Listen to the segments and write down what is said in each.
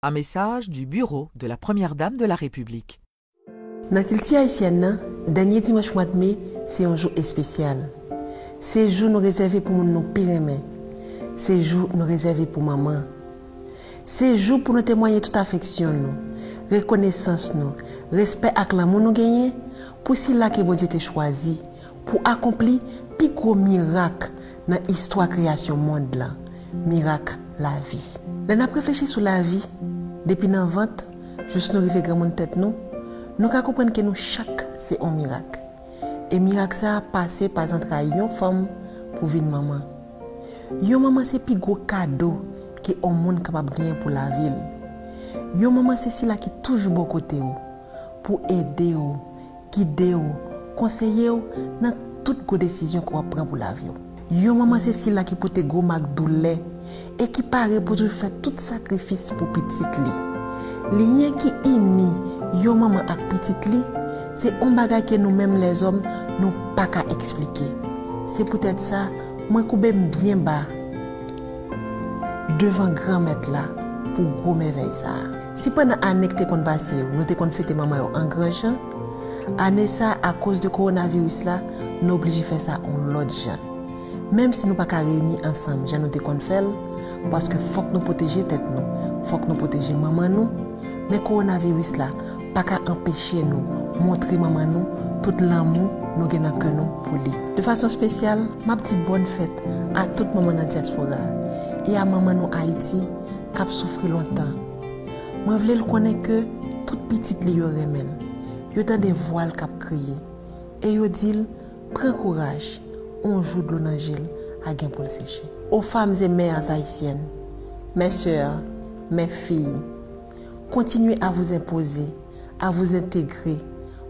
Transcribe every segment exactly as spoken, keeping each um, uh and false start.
Un message du bureau de la Première Dame de la République. Nan kilti ayisyèn nan, dènye dimanch mwa d me se yon jou espesyal. Se jou nou rezève pou moun nou pi renmen. Se jou nou rezève pou manman. Se jou pou nou temwaye tout afeksyon nou, rekonesans nou, respè ak lanmou nou genyen pou sila ke Bondye te chwazi pou akonpli pi gwo mirak nan istwa kreyasyon mond lan, mirak lavi. Lè n ap reflechi sou lavi, depi nan vant jis nou rive granmoun tèt nou, nou ka konprann ke nou chak se yon mirak. E mirak sa a pase pa zantray yon fanm pou vin manman. Yon manman se pi gwo kado ke yon moun kapab genyen pou lavi l. Yon manman se sila ki toujou bò kote w, pou ede w, gide w, konseye w nan tout gwo desizyon ke w ap pran pou lavi w. Yon manman se sila ki pote gwo mak doulè e ki pare pou toujou fè tout sakrifis pou pitit li. Lyen ki ini yon manman ak pitit li, se yon bagay ke nou menm lèzòm nou pa ka eksplike. Se poutèt sa, mwen koube m byen ba devan Granmèt la pou gwo mèvèy sa a. Si pandan ane k te konn pase yo, nou te konn fete manman yo an gran jan, ane sa a, akoz de kowonaviris la, nou oblije fè sa yon lòt jan. Menm si nou pa ka reyini ansanm jan nou te konn fè l, paske fòk nou pwoteje tèt nou, fòk nou pwoteje manman nou, men kowonaviris la pa ka anpeche nou montre manman nou tout lanmou nou gen nan kè nou pou li. De fason espesyal, m ap di bòn fèt a tout manman nan dyaspora e a manman nou Ayiti k ap soufri lontan. Mwen vle l konnen ke tout pitit li yo renmen l, yo tande vwa l k ap kriye, e yo di l, pran kouraj, yon jou dlo nan je l a gen pou l seche. Aux femmes et mères haïtiennes, mes sœurs, mes filles, continuez à vous imposer, à vous intégrer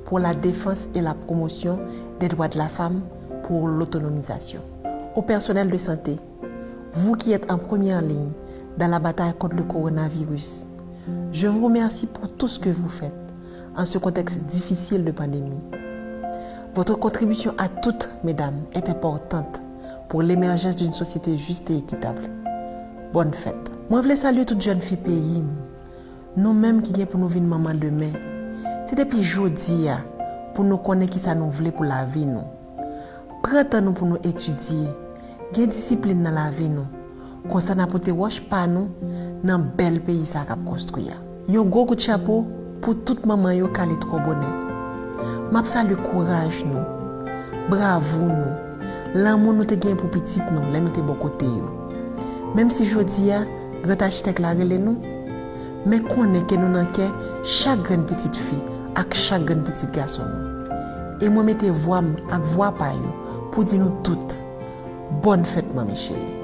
pour la défense et la promotion des droits de la femme, pour l'autonomisation. Au personnel de santé, vous qui êtes en première ligne dans la bataille contre le coronavirus, je vous remercie pour tout ce que vous faites en ce contexte difficile de pandémie. Votre contribution à toutes, mesdames, est importante pour l'émergence d'une société juste et équitable. Bòn fèt. Mwen vle salye tout jèn fi peyi m. Nou menm ki gen pou nou vin manman demen. Se depi jodi a pou nou konnen kisa nou vle pou lavi nou. Pran tan nou pou nou etidye, gen disiplin nan lavi nou. Konsa n a pote wòch pa nou nan bèl peyi sa k ap konstwi a. Yon gwo kout chapo pou tout manman yo k ale twò bonè. M ap salye kouraj nou, bravou nou, lanmou nou te gen pou pitit nou lè nou te bò kote yo. Menm si jodi a, Grand Achitèk la rele nou, men konnen ke nou nan kè chak grenn pitit fi ak chak grenn pitit gason nou. E mwen mete vwa m ak vwa pa yo pou di nou tout, bòn fèt manmi cheri.